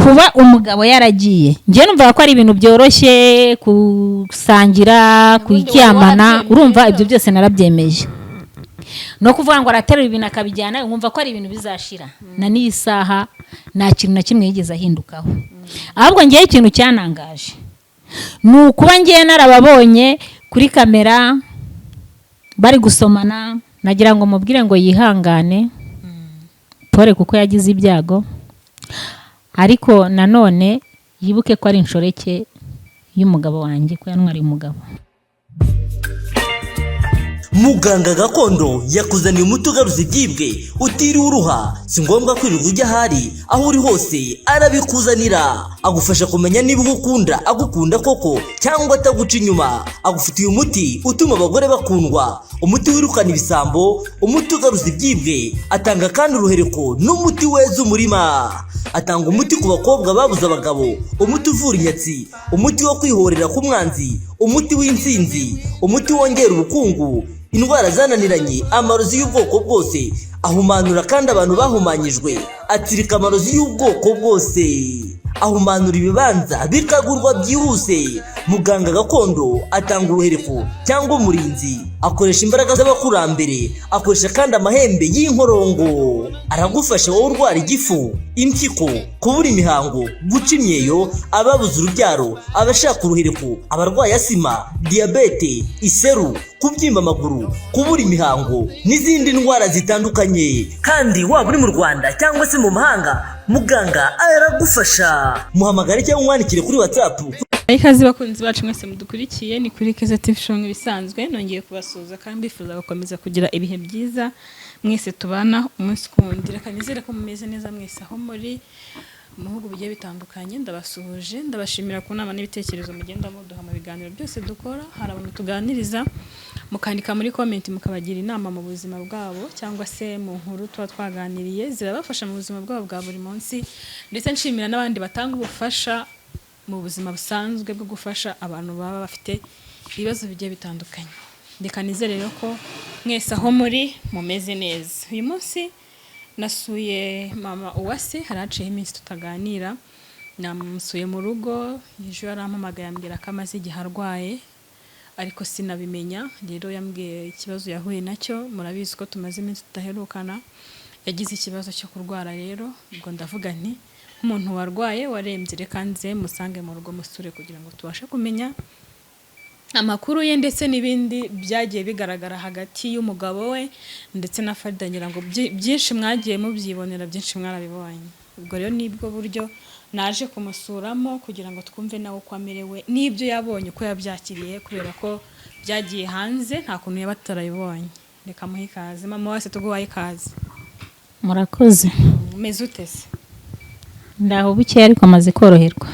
Kuba umugabo yaragiye, njyewe numvaga ko ari ibintu byoroshye gusangira, kuryamana. Warabyemeye. Urumva, ibyo byose narabyemeye, no kuvuga ngo araterura ibintu akabijyana, nkumva ko ari ibintu bizashira. Na n'iyi saha nta kintu na kimwe yigeze ahindukaho. Ahubwo ngewe ikintu cyanangaje ni ukuba ngewe narababonye kuri kamera bari gusomana. Nagira ngo mubwire ngo yihangane, pole, kuko yagize ibyago, ariko nanone yibuke ko ari inshoreke y'umugabo wanjye, ko yantwariye umugabo. Muganga gakondo yakuzaniye umuti ugaruza ibyibwe utiriwe uruha. Si ngombwa kwirirwa ujya ahari, aho uri hose arabikuzanira. Agufasha kumenya niba uwo ukunda agukunda koko cyangwa ataguca inyuma. Agufitiye umuti utuma abagore bakundwa, umuti wirukana ibisambo, umuti ugaruza ibyibwe. Atanga kandi uruhereko n'umuti weza umurima. Atanga umuti ku bakobwa babuze abagabo, umuti uvura inyatsi, umuti wo kwihorera ku mwanzi, umuti w'intsinzi, umuti wongera ubukungu, indwara zananiranye, amarozi y'ubwoko bwose. Ahumanura kandi abantu bahumanyijwe, atsirika amarozi y'ubwoko bwose, ahumanura ibibanza bikagurwa byihuse. Muganga gakondo atanga uruhereko cyangwa umurinzi, akoresha imbaraga z'abakurambere, akoresha kandi amahembe y'inkorongo. Aragufasha wowe urwara igifu, impyiko, kubura imihango, guca imyeyo, ababuze urubyaro, abashaka uruhereko, abarwaye asima, diyabete, iseru, kubyimba amaguru, kubura imihango n'izindi ndwara zitandukanye. Kandi waba uri mu Rwanda cyangwa se mu mahanga, muganga aragufasha. Muhamagare cyangwa umwandikire kuri WhatsApp. Ikaze bakunzi bacu mwese mudukurikiye, ni kuri Keza TV Show nk'ibisanzwe. Nongeye kubasuhuza kandi mbifuza gukomeza kugira ibihe byiza mwese tubana umunsi ku wundi. Reka nizere ko mumeze neza mwese aho muri mu bihugu bigiye bitandukanye. Ndabasuhuje, ndabashimira ku nama n'ibitekerezo mugenda muduha mu biganiro byose dukora. Hari abantu tuganiriza mukandika muri comment, mukabagira inama mu buzima bwabo cyangwa se mu nkuru tuba twaganiriye, zirabafasha mu buzima bwabo bwa buri munsi. Ndetse nshimira n'abandi batanga ubufasha mu buzima busanzwe bwo gufasha abantu baba bafite ibibazo bigiye bitandukanye. Reka nizere rero ko mwese aho muri mumeze neza. Uyu munsi nasuye mama Uwase, hari haciyeho iminsi tutaganira. Namusuye mu rugo ejo, yarampamagaye ambwira ko amaze igihe arwaye ariko sinabimenya. Rero yambwiye ikibazo yahuye nacyo. Murabizi ko tumaze iminsi tudaherukana. Yagize ikibazo cyo kurwara. Rero ubwo ndavuga nti nk'umuntu warwaye warembye, reka nze musange mu rugo musure kugira ngo tubashe kumenya amakuru ye ndetse n'ibindi byagiye bigaragara hagati y'umugabo we ndetse na Farida. Ngira ngo byinshi mwagiye mubyibonera, byinshi mwarabibonye. Ubwo rero nibwo buryo naje kumusuramo kugira ngo twumve nawe uko amerewe n'ibyo yabonye, uko yabyakiriye, kubera ko byagiye hanze, nta kuntu yaba atarabibonye. Reka muhe ikaze. Mama wese, tuguhaye ikaze. Murakoze. Umeze ute se? Ndaho bukeya, ariko amaze koroherwa.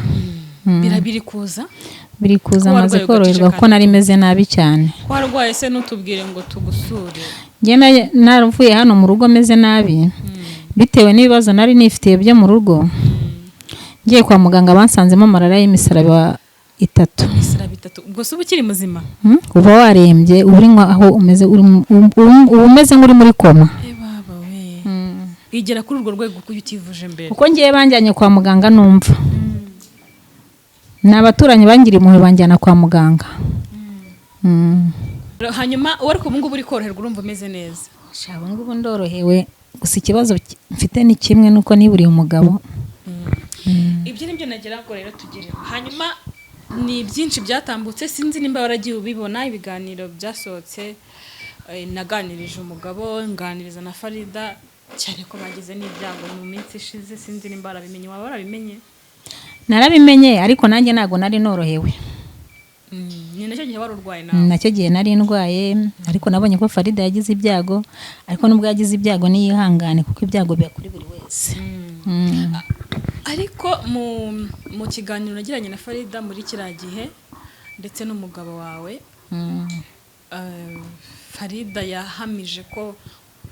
Biri kuza. Biri kuza. Ko amaze warwaye koroherwa ugaceceka. kuko nari meze nabi cyane. Ko warwaye se ntutubwire ngo tugusure? Njye naravuye hano mu rugo meze nabi bitewe n'ibibazo nari nifitiye byo mu rugo. Ngiye kwa muganga bansanzemo malariya y'imisaraba itatu. Imisaraba itatu? Ubwo se uba ukiri muzima? Uba warembye, uba uri aho umeze, uba umeze nk'uri muri koma. Eh baba we, igera kuri urwo rwego kuko utivuje mbere? Kuko ngiye banjyanye kwa muganga, numva ni abaturanyi bangiriye impuhwe banjyana kwa muganga. Hanyuma uwo, ariko ubu ngubu uri koroherwa, urumva umeze neza? Sha, ubu ngubu ndorohewe, gusa ikibazo mfite ni kimwe, nuko niburiye umugabo. Ibyo nibyo nagira ngo rero tugereho. Hanyuma ni byinshi byatambutse, sinzi nimba waragiye ubibona, ibiganiro byasohotse. Naganirije umugabo, nganiriza na Farida, cyane ko bagize n'ibyago mu minsi ishize. Sinzi nimba warabimenye, waba warabimenye? Narabimenye, ariko nanjye ntabwo nari norohewe. Ni nacyo gihe wari urwaye nawe? Nacyo gihe nari ndwaye, ariko nabonye ko Farida yagize ibyago. Ariko nubwo yagize ibyago niyihangane, kuko ibyago biba kuri buri wese. Ariko mu kiganiro nagiranye na Farida muri kiriya gihe ndetse n'umugabo wawe, Farida yahamije ko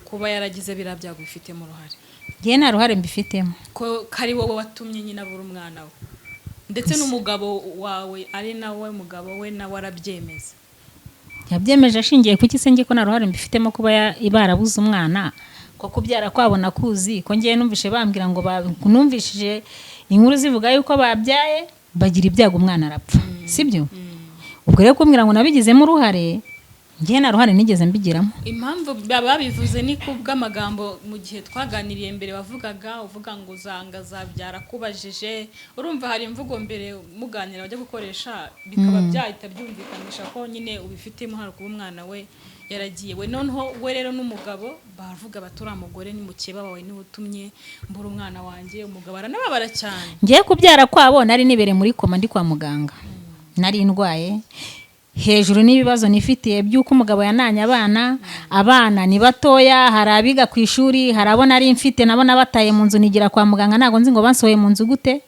kuba yaragize biriya byago bifitemo uruhare. Njyewe nta ruhare mbifitemo. Ko ari wowe watumye nyine abura umwana we, ndetse n'umugabo wawe, ari nawe mugabo we, nawe arabyemeza. Yabyemeje ashingiye kuki se? Njye ko nta ruhare mbifitemo kuba barabuze umwana, ko kubyara kwabo nakuzi, ko ngewe numvishe bambwira ngo numvishije. Inkuru zivuga yuko babyaye bagira ibyago, umwana arapfa, sibyo? Ubwo rero kumbwira ngo nabigizemo uruhare, njye nta ruhare nigeze mbigiramo. Impamvu babivuze ni ku bw'amagambo mu gihe twaganiriye mbere wavugaga, uvuga ngo uzanga zabyara kubajije. Urumva hari imvugo mbere muganira bajya gukoresha, bikaba byahita byumvikanisha ko nyine ubifitemo uruhare kuba umwana we yaragiye. We noneho we rero n'umugabo baravuga bati: "Uriya mugore ni mukeba wawe, niwe utumye mbura umwana wanjye." Umugabo aranababara cyane. Ngiye kubyara kwabo nari nibereye muri koma, ndi kwa muganga, nari ndwaye hejuru n'ibibazo nifitiye by'uko umugabo yananye abana. Abana ni batoya, hari abiga ku ishuri, hari abo nari mfite nabo nabataye mu nzu nigira kwa muganga. Ntabwo nzi ngo bansohoye mu nzu gute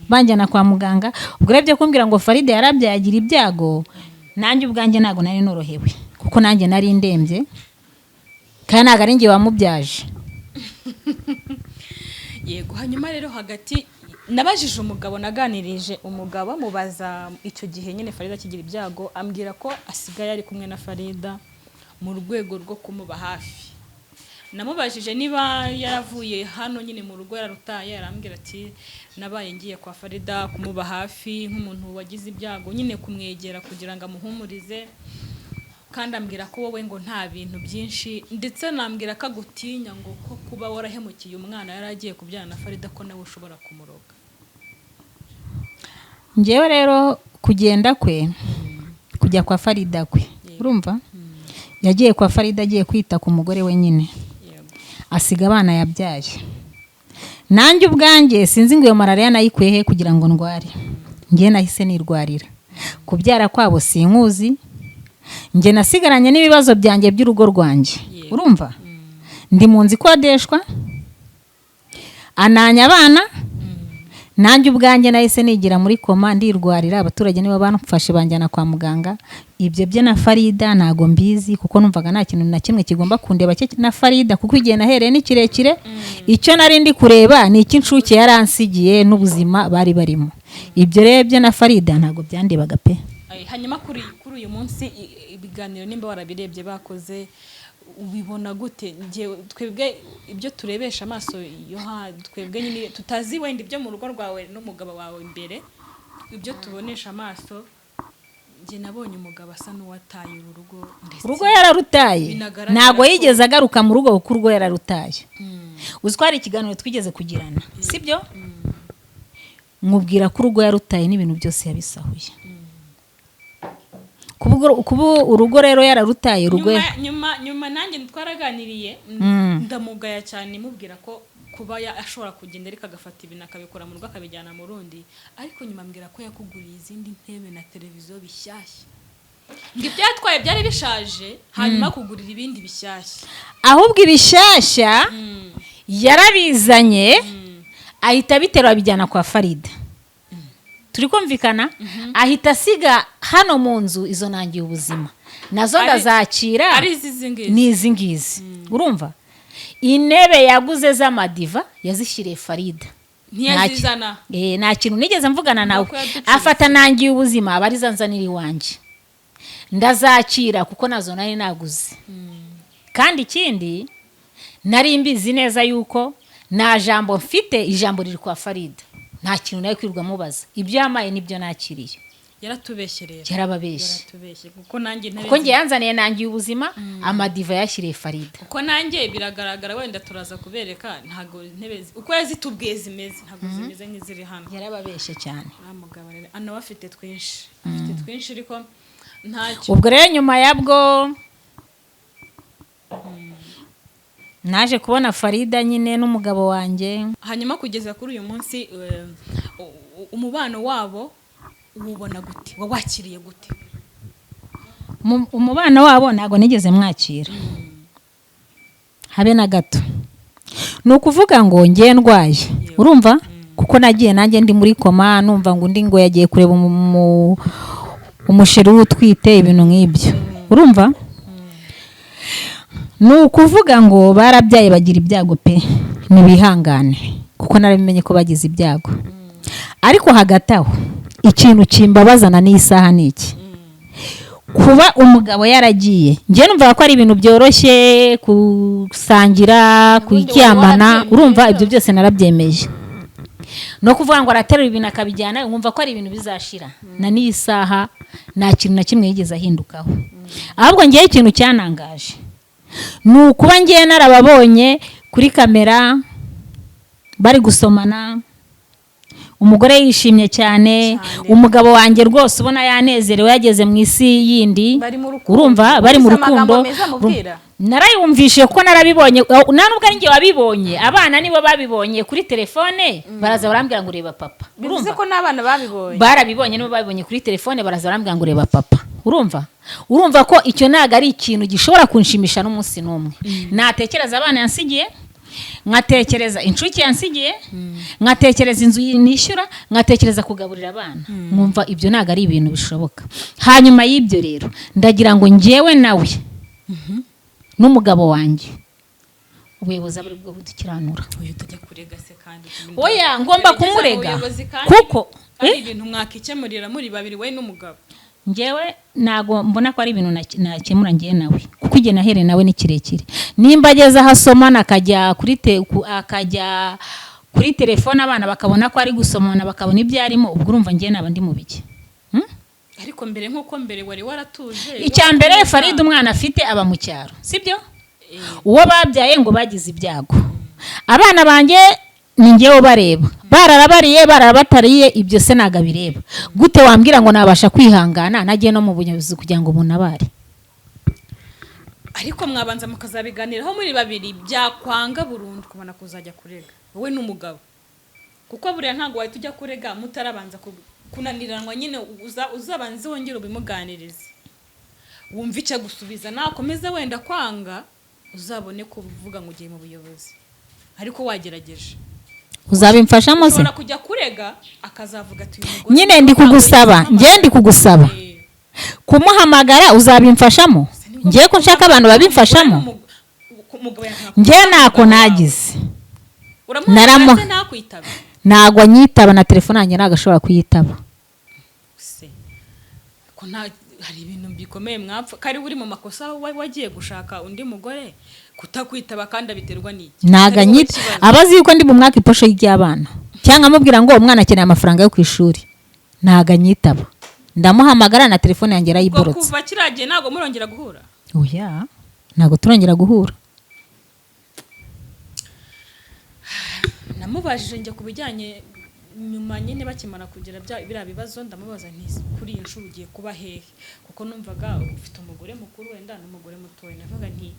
banjyana kwa muganga. Ubwo urebye kumbwira ngo Farida yarabyaye agira ibyago, nanjye ubwanjye ntabwo nari norohewe, kuko nanjye nari ndembye, kandi ntabwo ari njye wamubyaje. Yego. Hanyuma rero hagati nabajije umugabo, naganirije umugabo mubaza icyo gihe nyine Farida akigira ibyago, ambwira ko asigaye ari kumwe na Farida mu rwego rwo kumuba hafi. Namubajije niba yaravuye hano nyine mu rugo yararutaye, arambwira ati: "Nabaye ngiye kwa Farida kumuba hafi nk'umuntu wagize ibyago nyine, kumwegera kugira ngo amuhumurize." Kandi ambwira ko wowe ngo nta bintu byinshi, ndetse nambwira ko agutinya, ngo ko kuba warahemukiye umwana yari agiye kubyara na Farida, ko nawe ushobora kumuroga. Njyewe rero kugenda kwe, kujya kwa Farida kwe, urumva yagiye kwa Farida agiye kwita ku mugore we nyine, asiga abana yabyaye. Nanjye ubwanjye sinzi ngo iyo malariya nayikuye he kugira ngo ndware. Njye nahise nirwarira. Kubyara kwabo sinkuzi, njye nasigaranye n'ibibazo byanjye by'urugo rwanjye. Urumva ndi mu nzu ikodeshwa, ananya abana, nanjye ubwanjye nahise nigira muri koma, ndirwarira. Abaturage nibo bamfashe banjyana kwa muganga. Ibyo bye na Farida ntago mbizi, kuko numvaga nta kintu na kimwe kigomba kundeba cye na Farida, kuko igihe nahereye ni kirekire. Icyo nari ndi kureba ni icy'incuke yaransigiye n'ubuzima bari barimo. Ibyo rero bye na Farida ntabwo byandebaga pe. Ay, hanyuma kuri uyu munsi ibiganiro nimba warabirebye bakoze, ubibona gute? Njye twebwe ibyo turebesha amaso yo twebwe nyine tutazi wenda ibyo mu rugo rwawe n'umugabo wawe imbere, ibyo tubonesha amaso, njye nabonye umugabo asa n'uwataye uru rugo ndetse Urugo yararutaye. Binagaragara Ntabwo ko- yigeze agaruka mu rugo, kuko urugo yararutaye. Uzi ko hari ikiganiro twigeze kugirana, sibyo? Nkubwira ko urugo yarutaye n'ibintu byose yabisahuye. Kuba urugo rero yararutaye, urugo Nyuma nanjye twaraganiriye, ndamugaya cyane, mubwira ko kuba ashobora kugenda ariko agafata ibintu akabikora mu rugo akabijyana mu rundi. Ariko nyuma ambwira ko yakuguriye izindi ntebe na televiziyo bishyashya, ngo ibyo yatwaye byari bishaje, hanyuma akugurira ibindi bishyashya. Ahubwo ibishyashya yarabizanye, ahita abiterura abijyana kwa Farida. Turi kumvikana? Ahita asiga hano mu nzu izo nangiye ubuzima nazo ndazakira. Ari izi ngizi? Ni izi ngizi. Urumva intebe yaguze z'amadiva yazishyiriye Farida. Ntiyazizana? Nta kintu nigeze mvugana nawe. Nuko yaducitse. Afata nangiye ubuzima aba arizo anzanira iwanjye, ndazakira kuko nazo nari naguze. Kandi ikindi, nari mbizi neza yuko nta jambo mfite, ijambo riri kwa Farida. Nta kintu nawe kwirirwa mubaza, ibyo yamaye nibyo nakiriye. Yaratubeshye rero. Yarababeshye. Yaratubeshye, kuko nanjye intebe Kuko njye yanzaniye nangiye ubuzima, amadiva yashyiriye Farida. Kuko nanjye biragaragara, wenda turaza kubereka, ntabwo intebe uko yazitubwiye zimeze, ntabwo zimeze nk'iziri hano. Yarababeshye cyane. Uriya mugabo rero anawe afite twinshi ariko ntacyo. Ubwo rero nyuma yabwo naje kubona Farida nyine n'umugabo wanjye. Hanyuma kugeza kuri uyu munsi umubano wabo uwubona gute? Wawakiriye gute? Umubano wabo ntabwo nigeze mwakira habe na gato. Ni ukuvuga ngo ngiye ndwaye, urumva, kuko nagiye nanjye ndi muri koma, numva ngo undi ngo yagiye kureba umusheri we utwite, ibintu nk'ibyo. Urumva, ni ukuvuga ngo barabyaye bagira ibyago pe, ntibihangane, kuko narabimenye ko bagize ibyago. Ariko hagati aho ikintu kimbabazana n'isaha ni iki: kuba umugabo yaragiye, njye numva ko ari ibintu byoroshye gusangira, Ubundi wari kuryamana. warabyemeye Urumva, rero. ibyo byose narabyemeye. No kuvuga ngo araterura ibintu akabijyana, nkumva ko ari ibintu bizashira. Na n'iyi saha nta kintu na kimwe yigeze ahindukaho. Ahubwo ngewe ikintu cyanangaje ni ukuba ngewe narababonye kuri kamera bari gusomana, umugore yishimye cyane, Cyane. umugabo wanjye rwose ubona yanezerewe, yageze mu isi yindi. Bari mu rukundo. Urumva bari mu Wumvise amagambo rukundo. meza amubwira? Narayumvishije kuko narabibonye. Nta nubwo ari njye wabibonye, abana nibo babibonye kuri telefone, baraza barambwira ngo reba papa. Bivuze Urumva? ko n'abana babibonye. Barabibonye, nibo babibonye kuri telefone, baraza barambwira ngo reba papa. Urumva ko icyo ntabwo ari ikintu gishobora kunshimisha n'umunsi n'umwe. Natekereza abana yansigiye, nkatekereza inshuti yansigiye, nkatekereza inzu nishyura, nkatekereza kugaburira abana, nkumva ibyo ntabwo ari ibintu bishoboka. Hanyuma y'ibyo rero, ndagira ngo njyewe nawe n'umugabo wanjye, ubuyobozi abe aribwo budukiranura. Oya, utajya kurega se kandi? Oya, ngomba Gerageza mu kumurega. buyobozi kandi Kuko ari Eh? ibintu mwakikemurira muri babiri, we n'umugabo. Njyewe ntago mbona ko ari ibintu nakemura njyewe nawe, kuko igihe nahereye nawe ni kirekire. Nimba ageze aho asomana, akajya kuri telefone, abana bakabona ko ari gusomana, bakabona ibyo arimo, ubwo urumva njyewe naba ndi mu biki? Hmm? Ariko mbere, nk'uko mbere wari waratuje. Icya mbere, Farida umwana afite aba mu cyaro, sibyo? Uwo babyaye ngo bagize ibyago. Abana banjye ni njyewe ubareba, bararabariye bararabatariye, ibyo se ntabwo abireba. Gute wambwira ngo nabasha kwihangana nagiye no mu buyobozi kugira ngo bunabare? Ariko mwabanza mukazabiganiraho muri babiri, byakwanga burundu kubona kuzajya kurega wowe n'umugabo, kuko buriya ntabwo wahita ujya kurega mutarabanza kunaniranwa nyine. Uzabanze wongere ubimuganirize, wumve icyo agusubiza. Nakomeza wenda kwanga, uzabone kuvuga ngo ugiye mu buyobozi, ariko wagerageje. Uzabimfashamo se? Ushobora kujya kurega akazavuga ati uyu mugore Nyine ndi kugusaba, njye ndi kugusaba kumuhamagara. Uzabimfashamo? Ngiye ko nshaka abantu babimfashamo. Njye ntako nagize. Uramuhamagara se ntakwitabe? Ntabwo anyitaba, na telefone yanjye ntabwo ashobora kuyitaba. Se ko nta hari ibintu bikomeye mwapfa, kari uri mu makosa, wagiye gushaka undi mugore, kutakwitaba kandi abiterwa n'iki? Ntabwo Ari wowe anyita. kibazo. Aba azi yuko ndi bumwaka iposho ry'abana, cyangwa amubwira ngo umwana akeneye amafaranga yo ku ishuri. Ntabwo anyitaba, ndamuhamagara na telefone yanjye Ubwo arayiborotse. Kuva kiriya gihe ntabwo murongera guhura? Oya, ntabwo turongera guhura. Namubajije njya ku bijyanye nyuma nyine bakimara kugira bya biriya bibazo, ndamubaza nti kuri iyi nshuro ugiye kuba hehe? Kuko numvaga ufite umugore mukuru wenda n'umugore mutoya. Navuga nti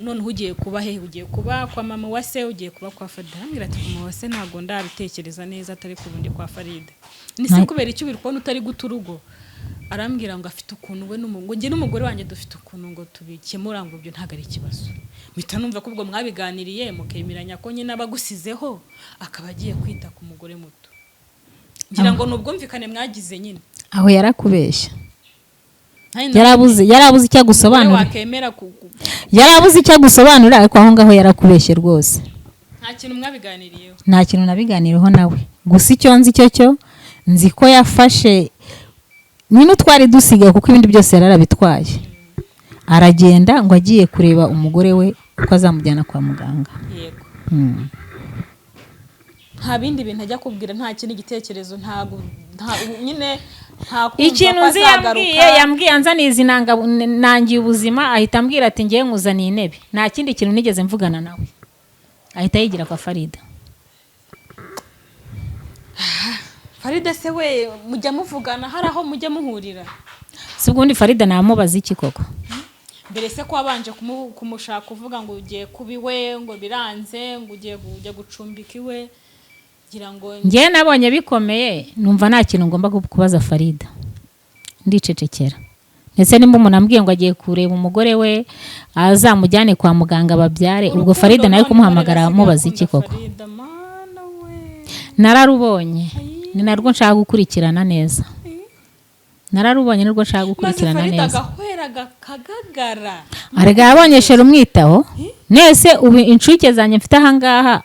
noneho ugiye kuba hehe? Ugiye kuba kwa mama wa se, ugiye kuba kwa Farida? Arambwira ati mama wa se ntabwo ndabitekereza neza, atari ku bundi kwa Farida. Ni se kubera icyo uri kubona utari guta urugo? Arambwira ngo afite ukuntu we n'umugore, ngo njye n'umugore wanjye dufite ukuntu ngo tubikemura, ngo ibyo ntabwo ari ikibazo. Mpita numva ko ubwo mwabiganiriye mukemeranya ko nyine abagusizeho akaba agiye kwita ku mugore muto. Ngira ngo ni ubwumvikane mwagize nyine. Aho yarakubeshya. Nanjye Yarabuze icyo umugore agusobanura. Wakemera Yarabuze icyo agusobanura, ariko aho ngaho yarakubeshye rwose. Nta kintu mwabiganiriyeho? Nta kintu nabiganiriyeho nawe, gusa icyo nzi cyo nzi ko yafashe nyine utwari dusigaye, kuko ibindi byose yararabitwaye, aragenda ngo agiye kureba umugore we uko azamujyana kwa muganga. Yego. Nta bindi bintu ajya kubwira, nta kindi gitekerezo, ntabwo nta nyine nta kumva Ikintu ko nzi azagaruka. yambwiye anzaniye izi nanga nangiye ubuzima, ahita ambwira ati ngewe nkuzaniye intebe. Nta kindi kintu nigeze mvugana nawe, ahita yigira kwa Farida. Farida se we mujya muvugana? Hari aho mujya muhurira? Si ubundi Farida namubaza iki koko? Mbere se ko wabanje kumushaka uvuga ngo ugiye kuba iwe, ngo biranze, ngo ugiye kujya gucumbika iwe, ngira ngo Ngewe nabonye bikomeye, numva nta kintu ngomba kubaza Farida, ndicecekera. Ndetse nimba umuntu ambwiye ngo agiye kureba umugore we azamujyane kwa muganga babyare, ubwo Urukundo Farida nawe none kumuhamagara Farida mubaza asigaye iki akunda koko? Farida, mana we! Nararubonye, ni narwo nshaka gukurikirana neza. Nararubonye, nirwo nshaka Maze gukurikirana Farida neza. agahwera kagagara. Arega yabonye shera umwitaho nese. Ubu inshuke zanjye mfite ahangaha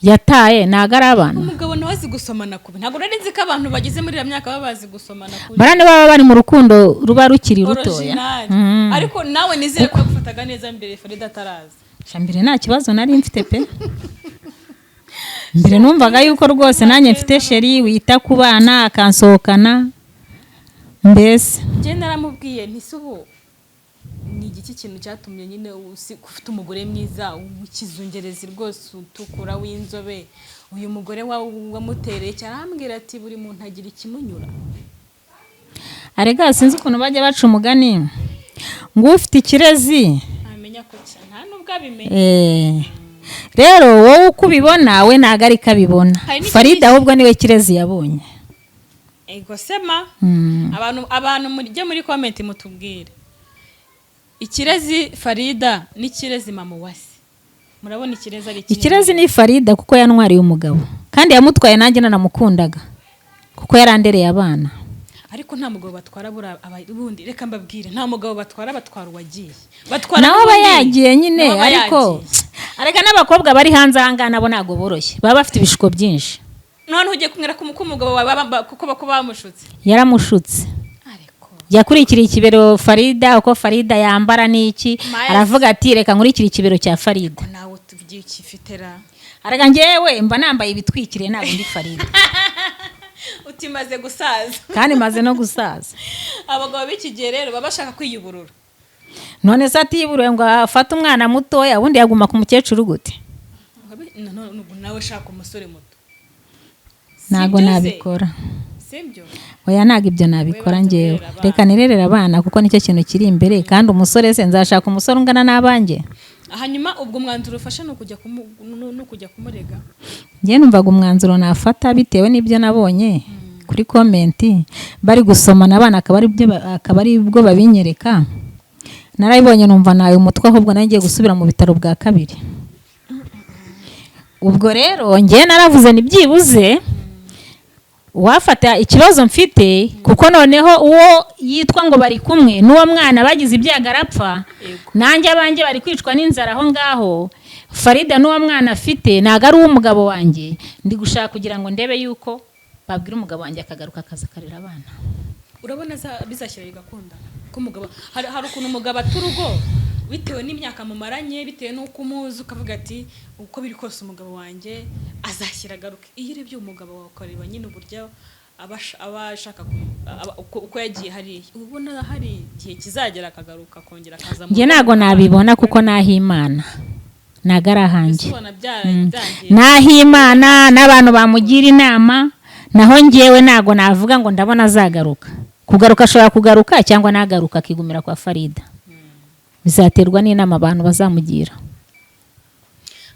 yataye ntago ari abana. Umugabo nawe azi gusomana kubi. Ntabwo nari nzi ko abantu bageze muri iriya myaka baba bazi gusomana kubi. Barane baba bari mu rukundo ruba rukiri rutoya. Original. Ariko nawe nizere ko yagufataga neza mbere Farida ataraza. Sha, mbere nta kibazo nari mfite pe. Mbere numvaga yuko rwose nanjye mfite chéri wita ku bana, akansohokana mbese. Njye naramubwiye nti: "Se ubu ni igiki kintu cyatumye nyine ufite umugore mwiza w'ikizungerezi rwose, utukura, w'inzobe, uyu mugore wawe wamutereye?" Cyarambwira ati: "Buri muntu agira ikimunyura." Arega sinzi ukuntu bajya baca umugani ngo ufite ikirezi ntamenya ko nta nubwo abimenya. Rero wowe uko ubibona, we ntabwo ariko abibona. Hari n'ikindi- Farida ahubwo niwe kirezi yabonye. Ego sema. Abantu mujye muri comment mutubwire ikirezi Farida n'ikirezi mama Uwase. Murabona ikirezi ari ikihe? Ikirezi ni Farida, kuko yantwariye umugabo kandi yamutwaye nanjye nanamukundaga, kuko yarandereye abana. Ariko nta mugabo batwara buriya ubundi reka mbabwire, nta mugabo batwara, batwara uwagiye, batwara Nawe aba n'ubundi. yagiye nyine. Nawe aba Ariko yagiye. arega n'abakobwa bari hanze aha ngaha nabo ntabwo boroshye, baba bafite ibishuko byinshi. Noneho ugiye kumwira ko umugabo wawe kuko bamushutse. Yaramushutse. Ariko Yakurikiriye ikibero Farida, uko Farida yambara n'iki. Maes. Aravuga ati: "Reka nkurikire ikibero cya Farida." Nawe tugiye ukifite ra? Arega njyewe mba nambaye ibitwikiriye, ntabwo ndi Farida. Utimaze gusaza. Kandi maze no gusaza. Abagabo b'iki gihe rero baba bashaka kwiyuburura. None se atiburiwe ngo afate umwana mutoya, ubundi yaguma ku mukecuru gute? None ubu nawe shaka umusore muto. Ntabwo Sibyo se? nabikora. Sibyo? Oya, ntabwo ibyo nabikora. Banza Njyewe urerere abana. reka nirerere abana, kuko nicyo kintu kiri imbere. Kandi umusore se, nzashaka umusore ungana n'abanjye? Hanyuma ubwo umwanzuro ufashe ni ukujya ni ukujya kumurega? Njye numvaga umwanzuro nafata, bitewe n'ibyo nabonye kuri comment bari gusomana abana, akaba ari bwo babinyereka. Narabibonye numva nawe umutwe, ahubwo nari ngiye gusubira mu bitaro bwa kabiri. Ubwo rero njye naravuze ni byibuze uwafata ikibazo mfite, kuko noneho uwo yitwa ngo bari kumwe n'uwo mwana bagize ibyago arapfa, nanjye abanjye bari kwicwa n'inzara aho ngaho. Farida n'uwo mwana afite ntabwo ari uw'umugabo wanjye. Ndi gushaka kugira ngo ndebe yuko babwira umugabo wanjye akagaruka, akaza akarera abana. Urabona bizashyira bigakunda ko umugabo, hari ukuntu umugabo ata urugo bitewe n'imyaka mumaranye, bitewe n'uko umuzi, ukavuga ati: "Uko biri kose umugabo wanjye azashyira agaruke." Iyo urebye umugabo wawe, ukareba nyine uburyo aba ashaka uko yagiye hariya, uba ubona hari igihe kizagera akagaruka, akongera akaza mu Njye rugo? ntabwo nabibona, kuko n'ah'Imana ntabwo ari ahanjye. Ese ubona byarangiye? N'ah'Imana n'abantu bamugira inama. Naho ngewe ntabwo navuga ngo ndabona azagaruka. Kugaruka ashobora kugaruka cyangwa ntagaruka, akigumira kwa Farida. Bizaterwa n'inama abantu bazamugira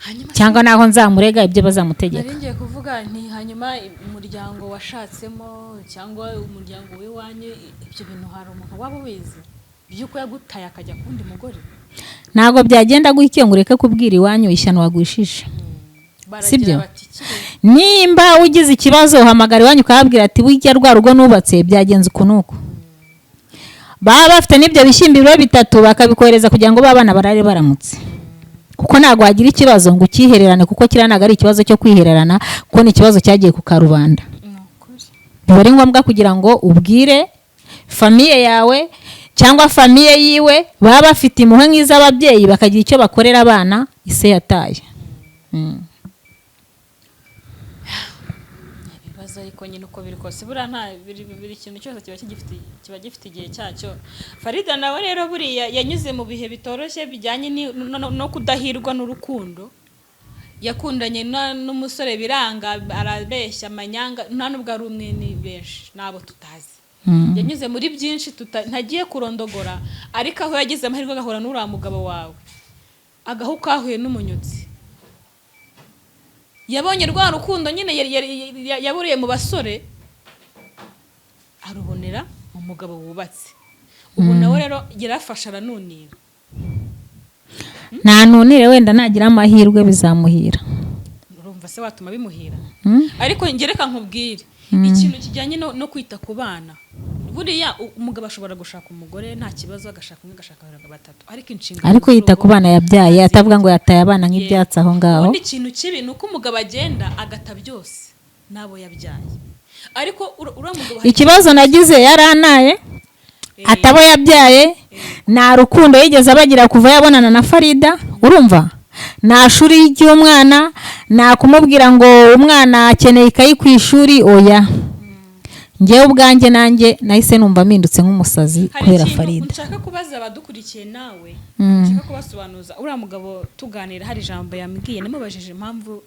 Hanyuma cyangwa n'aho nzamurega, ibyo bazamutegeka. Nari ngiye kuvuga nti: hanyuma umuryango washatsemo cyangwa umuryango w'iwanyu, ibyo bintu hari umuntu waba ubizi by'uko yagutaye akajya ku wundi mugore? Ntabwo byagenda gutyo ngo ureke kubwira iwanyu ishyano wagwishije. Baragira Sibyo? bati: "Kire." Nimba ugize ikibazo, uhamagara iwanyu ukababwira ati: "Burya rwa rugo nubatse byagenze uku n'uku." Baba bafite n'ibyo bishyimbo ibiro 3, bakabikohereza kugira ngo ba bana barare baramutse, kuko ntabwo wagira ikibazo ngo ukihererane, kuko kiriya ntabwo ari ikibazo cyo kwihererana, kuko ni ikibazo cyagiye ku karubanda. Ni ukuri. Biba ari ngombwa kugira ngo ubwire famille yawe cyangwa famille yiwe, baba bafite impuhwe nk'iz'ababyeyi, bakagira icyo bakorera abana ise yataye. Ibibazo ariko nyine uko biri kose, buriya nta buri kintu cyose kiba gifite igihe cyacyo. Farida nawe rero buriya yanyuze mu bihe bitoroshye bijyanye no kudahirwa n'urukundo. Yakundanye n'umusore biranga, arabeshya amanyanga. Nta nubwo ari umwe, ni benshi n'abo tutazi. Yanyuze muri byinshi ntagiye kurondogora, ariko aho yagize amahirwe agahura n'uriya mugabo wawe, agahu kahuye n'umunyutsi, yabonye rwa rukundo nyine yaburiye mu basore, arubonera mu mugabo wubatse. Ubu nawe rero yarafashe aranunira. Ntanunire, wenda nagira amahirwe bizamuhira. Urumva se watuma bimuhira? Mm. Ariko ngereka nkubwire ikintu kijyanye no kwita ku bana. Buriya umugabo ashobora gushaka umugore nta kibazo, agashaka umwe, agashaka babiri, batatu, ariko inshingano Ariko yita ku z'urugo bana yabyaye, atavuga ngo yataye abana nk'ibyatsi aho ngaho. Ubundi ikintu kibi ni uko umugabo agenda agata byose n'abo yabyaye. Ariko uriya mugabo hari Ikibazo nagize, yarantaye atabo yabyaye, nta rukundo yigeze abagira kuva yabonana na Farida, urumva? Nta shuri ry'umwana, nta kumubwira ngo umwana akeneye ikayi ku ishuri, oya. Ngewe ubwanjye nanjye nahise numva mpindutse nk'umusazi Hari kubera ikintu Farida. nshaka kubaza abadukurikiye nawe, nshaka kubasobanuza. Uriya mugabo tuganira hari ijambo yambwiye, namubajije impamvu,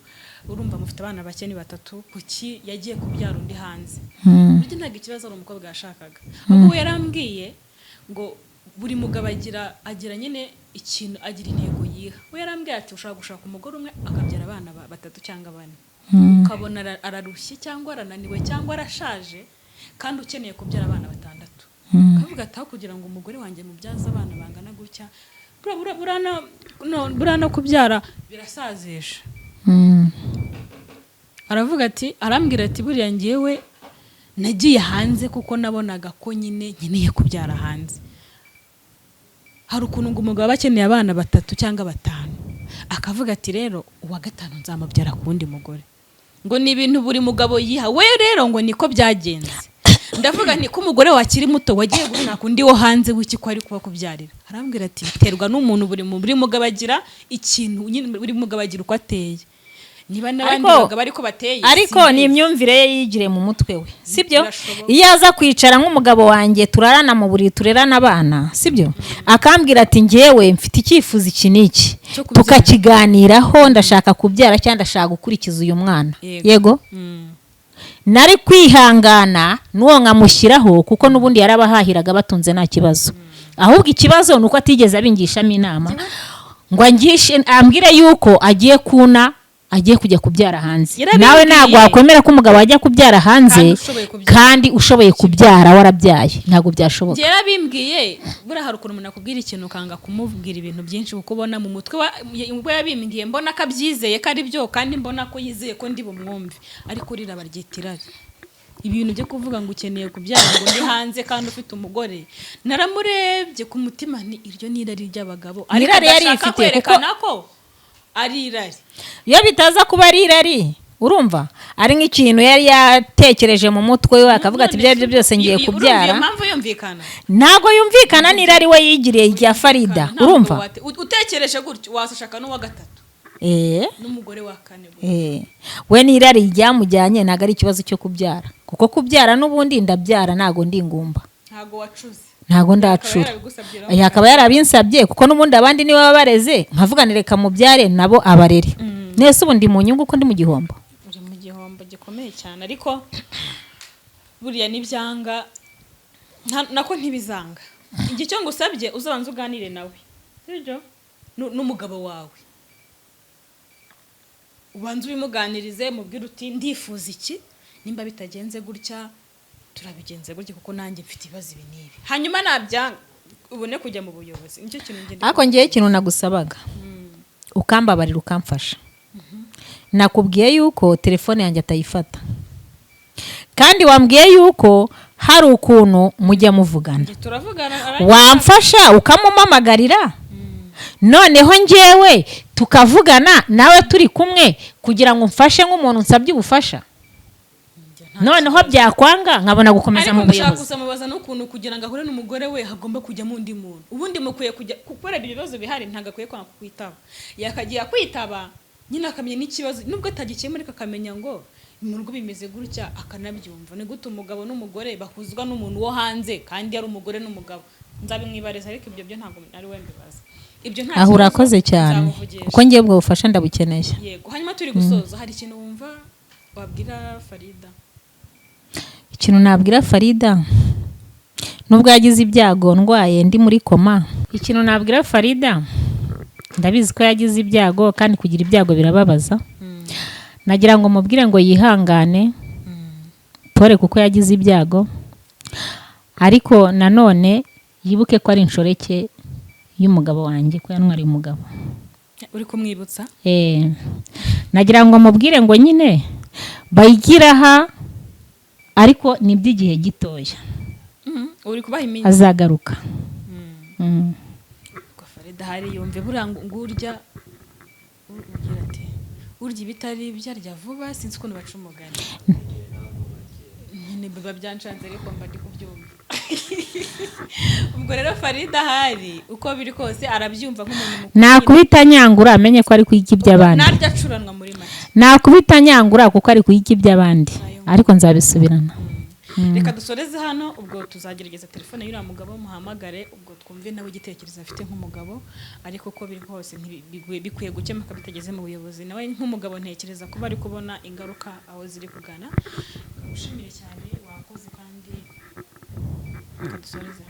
urumva mufite abana bake, ni batatu, kuki yagiye kubyara undi hanze. Burya ntabwo ikibazo ari umukobwa yashakaga, ahubwo we yarambwiye ngo buri mugabo agira nyine ikintu, agira intego yiha. We yarambwiye ati ushobora gushaka umugore umwe akabyara abana batatu cyangwa bane, ukabona ararushye cyangwa arananiwe cyangwa arashaje, kandi ukeneye kubyara abana batandatu. Ukavuga ati aho kugira ngo umugore wanjye mubyaze abana bangana gutya, buriya no kubyara birasazisha. Aravuga ati, arambwira ati buriya ngewe nagiye hanze kuko nabonaga ko nyine nkeneye kubyara hanze. Hari ukuntu ngo umugabo aba akeneye abana batatu cyangwa batanu, akavuga ati rero uwa gatanu nzamubyara ku wundi mugore. Ngo ni ibintu buri mugabo yiha. We rero ngo niko byagenze. Ndavuga nti ko umugore wakiri muto wagiye gushaka undi wo hanze, w'iki ko ari kuba kubyarira? Arambwira ati biterwa n'umuntu, buri mugabo agira ikintu nyine, buri mugabo agira uko ateye, niba n'abandi bagabo ariko bateye. Ariko ni Simbizi. imyumvire ye yigiriye mu mutwe we, sibyo? Birashoboka. Iyo aza kwicara nk'umugabo wanjye turarana mu buriri, turerana abana, sibyo, akambwira ati ngewe mfite icyifuzo iki n'iki, Cyo kubyara. tukakiganiraho, ndashaka kubyara cyangwa ndashaka gukurikiza uyu mwana. Yego. Yego, nari kwihangana n'uwo nkamushyiraho, kuko n'ubundi yarabahahiraga batunze, nta kibazo. Ahubwo ikibazo ni uko atigeze abingishamo inama ngo angishe, ambwire yuko agiye kuna, agiye kujya kubyara hanze. Yarabimbwiye. Nawe ntabwo wakwemera ko umugabo ajya kubyara hanze Kandi ushoboye kubyara. Kandi ushoboye kubyara warabyaye, ntabwo byashoboka. Njye yarabimbwiye. Buriya hari ukuntu umuntu akubwira ikintu ukanga kumubwira ibintu byinshi, kuko ubona mu mutwe ubwo yabimbwiye mbona ko abyizeye ko ari byo, kandi mbona ko yizeye ko ndi bumwumve. Ariko rira baryita irari, ibintu byo kuvuga ngo ukeneye kubyara ngo ndi hanze kandi ufite umugore. Naramurebye ku mutima, ni iryo ni irari ry'abagabo, ariko Irari yari adashaka ifite, kwerekana ko ari irari. Iyo bitaza kuba ari irari, urumva ari nk'ikintu yari yatekereje mu mutwe we, akavuga ati ibyo ari byo byose ngiye Urumva kubyara. iyo mpamvu yumvikana? Ntabwo yumvikana, n'irari we yigiriye rya Farida. Ntabwo Urumva? Utekereje gutyo washaka n'uwa gatatu n'umugore wa kane gutyo. We n'irari ryamujyanye, ntabwo ari ikibazo cyo kubyara, kuko kubyara n'ubundi ndabyara, ntabwo ndi ingumba. Ntabwo wacuze. Ntabwo ndacura. Yarabigusabye? Yakaba yarabinsabye, kuko n'ubundi abandi niba baba bareze, nkavuga ni reka mubyare nabo abarere nese. Ubu ndi mu nyungu ko ndi mu gihombo? Uri mu gihombo gikomeye cyane, ariko buriya nibyanga nako ntibizanga. Igihe cyo ngusabye uzabanza uganire nawe, sibyo? N'umugabo wawe ubanza ubimuganirize, mubwire uti ndifuza iki, nimba bitagenze gutya turabigenze gutya, kuko nanjye mfite ibibazo ibi n'ibi. Hanyuma nabyanga ubone kujya mu buyobozi. Nicyo kintu ngenda. Ariko ngewe ikintu nagusabaga, ukambabarira, ukamfasha, nakubwiye yuko telefone yanjye atayifata, kandi wambwiye yuko hari ukuntu mujya muvugana. Njye turavugana arangiza- Wamfasha ukamumamagarira, noneho ngewe tukavugana nawe turi kumwe, kugira ngo mfashe nk'umuntu nsabye ubufasha. Noneho byakwanga nkabona gukomeza Ariko mu ndashaka buyobozi. gusa mubaza n'ukuntu kugira ngo ahure n'umugore we hagomba kujyamo undi muntu. Ubundi mukwiye kujya kubera ibibazo bihari, ntabwo akwiye kwanga kukwitaba. Yakagiye kwitaba nyine akamenya n'ikibazo, nubwo atagikemura ariko akamenya ngo mu rugo bimeze gutya, akanabyumva. Ni gute umugabo n'umugore bahuzwa n'umuntu wo hanze kandi ari umugore n'umugabo? Nzabimwibariza, ariko ibyo byo ntabwo ari we mbibaza ibyo, nta Aho kibazo, urakoze cyane, nzamuvugisha. kuko ngewe ubwo bufasha ndabukeneye. Yego. Hanyuma turi gusoza, hari ikintu wumva wabwira Farida? Ikintu nabwira Farida, nubwo yagize ibyago ndwaye ndi muri koma, ikintu nabwira Farida, ndabizi ko yagize ibyago, kandi kugira ibyago birababaza. Nagira ngo mubwire ngo yihangane, pole, kuko yagize ibyago, ariko nanone yibuke ko ari inshoreke y'umugabo wanjye, ko yantwariye umugabo. Uri kumwibutsa? Nagira ngo mubwire ngo nyine bayigira aha, ariko ni iby'igihe gitoya. Uri kubaha iminsi. Azagaruka. Ngo Farida hari yumve buriya ngo urya ugira ati urya ibitari ibyo arya vuba. Sinzi ukuntu baca umugani nyine, biba byanshanze, ariko mba ndi kubyumva. Ubwo rero Farida ahari, uko biri kose arabyumva nk'umuntu mukuru. Nakubita nyangura amenye ko ari kwiga iby'abandi. Naryo acuranwa muri make. Nakubita nyangura kuko ari kwiga iby'abandi, ariko nzabisubirana. Reka dusoreze hano. Ubwo tuzagerageza telefone y'uriya mugabo, muhamagare, ubwo twumve nawe igitekerezo afite nk'umugabo. Ariko uko biri kose bikwiye gukemuka bitageze mu buyobozi. Nawe nk'umugabo ntekereza kuba ari kubona ingaruka aho ziri kugana. Ushimire cyane, wakoze, kandi reka dusoreze.